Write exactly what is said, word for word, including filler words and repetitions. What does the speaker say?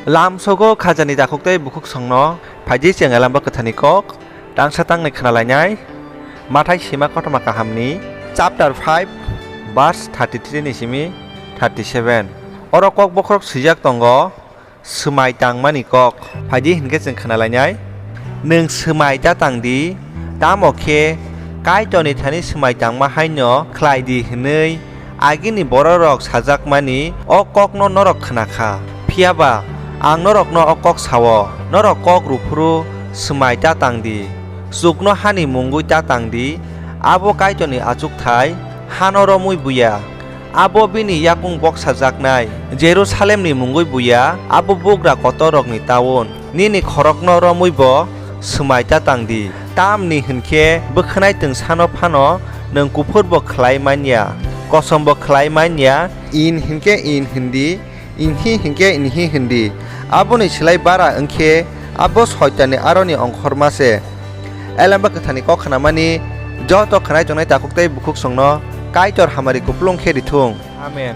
Lamsogo khajani takhuk tei bukhuk songno phaidi chwng Elamba Kwtharni kok tangsa tangnwi khwnalainai. Mathai sima kothoma kahamni chapter five verse thirty three ni simi thirty seven. Oro kok bokhorok swijak tongo, swmai tangmani kok. Phaidi hinkhe chwng khwnalainai. Nwng swmai ta tang di, tamo khe Kaitorni thani swmai tangma haino khlai di hwnwi agini bororok sajakmani o kokno norok khna kha. Phiya ba ang norokno o kok sa-o, norok kok rw phuru swmai ta tang di, chukno hani mungwi ta tang di, abo Kaitorni achukthai hano romwi buya. Abo bini yakung boksajaknai Jerusalemni mungwi buya, abo bugra kotorrokni taun. Nini khorokno romwi bo swmai ta tang di. Tamni hwn khe bwkhwnai twngsano phano nwng kuphur bo khlai man ya, kosom bo khlai man ya. In hwn khe in hwn di, inhi hwn khe inhi hwn di. Aboni slai bara wng khe abo Soitanni aroni ongkhorma se. Elamba Kwtharni kok khnamani joto khwnai tongnai takhuk tei bukhuk songno Kaitor hamari kupulung khe rithung. Amen.